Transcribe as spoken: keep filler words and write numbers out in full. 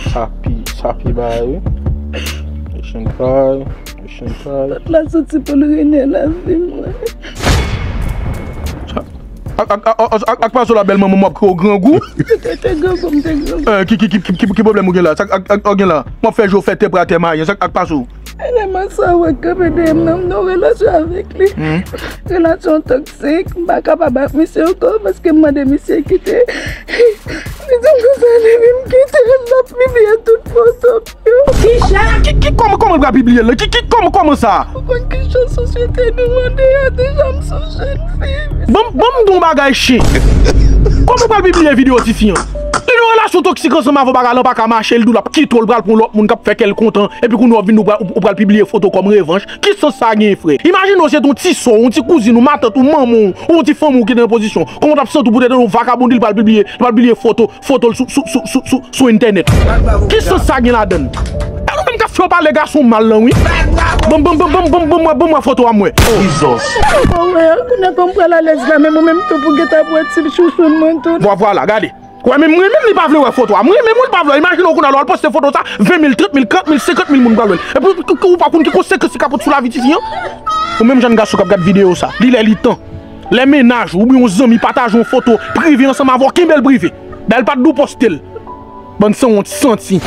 Sa pi, sa pi bagay wi. Mission try, mission try. Tout la soti pou l rene lavi mwen. Ak, ak, ak, ak, ak, ak pa sou la bèl manman m ap kre w grangou. Ou te, te grangou, m te grangou. Eh, ki, ki, ki, ki, ki, ki pwoblèm ou gen la? Sa, ak, ak, ak, gen la. M ap fè jou fè tè prè atè mayen. Sa, ak pa sou. Eleman sa wè k kanpe dèyè m nan, m nan relasyon avèk li. Relasyon toksik, m pa kapab ak misye ankò paske m mande misye kite. Li di m konsa depi m kite l, l ap pibliye tout foto m yo. Ki jan? Ki, ki, kòman, kòman l pral pibliye l? Ki, ki, kòman, kòman sa? Ou konn ki jan sosyete nou ande a, deja m se yon jèn fi. Ban m, ban m di w yon bagay chen. Kòman l pral pibliye videyo tifi an? Li nan relasyon toksik ansanm avè w, bagay lan pa ka mache, l di w l ap kite w, l pral pran lòt moun k ap fè kè l kontan, epi kounye a w vin ou pral, ou pral pibliye foto kòm revanj. Ki sans sa gen, frè? Imajine w se t yon ti sè w, yon ti kouzin ou, matant ou, manman w, ou yon ti fanmi w ki te nan pozisyon. Kòman w t ap santi w poutèt yon vakabon di l pral pibliye, l pral pibliye foto, foto l sou, sou, sou, sou, sou, sou entènèt? Ki sans sa gen ladan l? E nou menm k ap fè w pale gason mal lan, wi. Ban m, ban m, ban m, ban m, ban m, ban m, ban m wè foto a m wè. Bon, wè, kounye a kòm pral alèz la, menm ou menm tou pou gentan ap wè ti chouchou mwen tou. Vwa, vwala, gade. Wè, men mwen menm li pa vle wè foto a. Mwen menm li pa vle. Imajine w kounye a lè w al poste foto sa, ven mil, trant mil, karant mil, senkant mil moun pral wè l. Epi ou, ou, ou pa konn ki konsekans li ka pote sou lavi tifi an. Ou menm jèn gason k ap gad videyo sa, li lè li tan. Lè mennaj ou oubyen yon zanmi pataje yon foto prive ansanm avè w, kenbe l prive. Dayè l pa t dwe poste l. Bann sanwont santi.